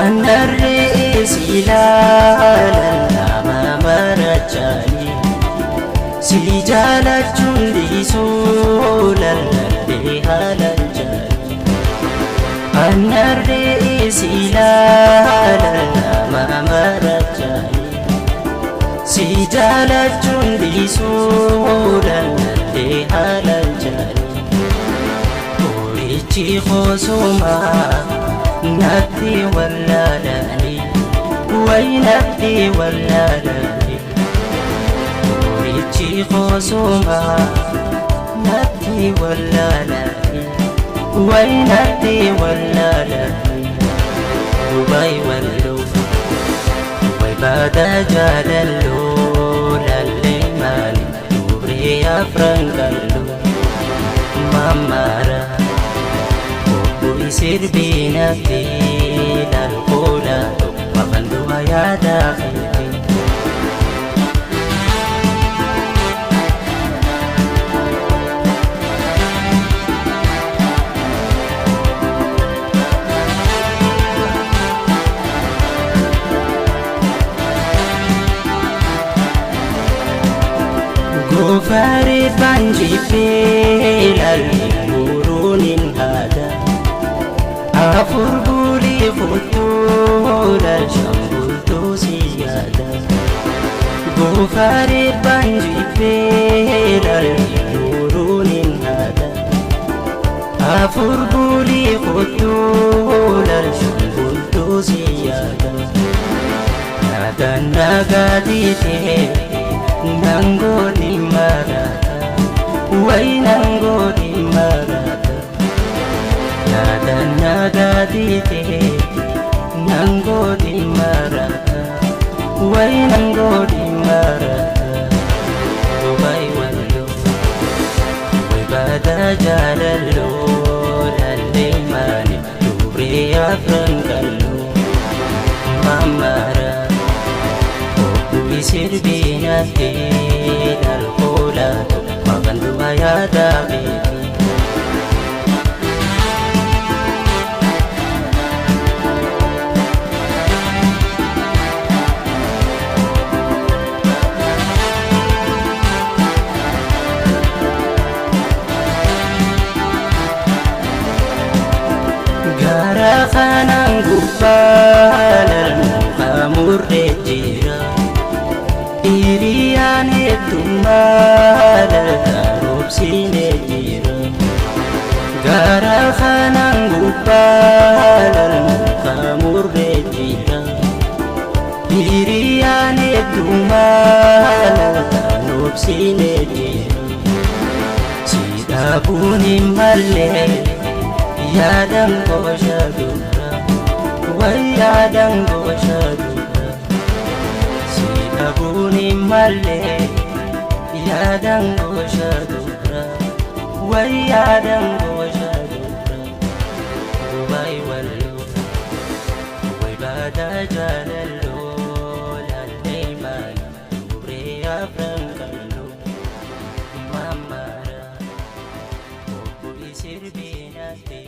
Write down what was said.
Annarree si ilaalan nama marachanii si jaalachuun dhiisuu lallabee haalaan jaanii. Annarree si ilaalan nama marachanii si jaalachuun dhiisuu lallabee haalaan jaanii. Qorichi kosumaa natti wallaalanii way natti wallaalanii. Qorichi kosumaa natti wallaalanii way natti wallaalanii. Dubai walloo Dubai baada jaalalloo lallee maali dubree afran qalloo mammaara. Obbo sirbinatti lalqoola mafanduma yaada keeti. Goofaree baanjifee lalli muruun hin haada. Afur bulii kuttuu lalshan bultuu si yaada. Goofaree baanjifee lalli muruun hin haada. Afur bulii kuttuu lalshan bultuu si yaada. Yaadaan nagaatiitee nangooti marata way nangooti marata. Yaadaan nagaatiitee nangooti marata way nangooti marata. Dubai walloo Dubai baada jaalalloo lallee maali dubree afran qalloo mammaara. Obbo sirbinatti lalqoola mafanduma yaada beeki. Gara kanaan gubbaa lalmuka murree jira. Hiriyaan heddummaa lalkaroobsinee jira. Gara kanaan gubbaa lalmuka murree jira. Hiriyaan heddummaa lalkaroobsinee jira. Si dhabuun hin malle yaadan goosha dura way yaadan goosha dura. Si dhabuun hin malle yaadan goosha dura way yaadan goosha dura. Dubai walloo Dubai baada jaalalloo lallee maali dubree afran qalloo mammaara. Obbo sirbinatti.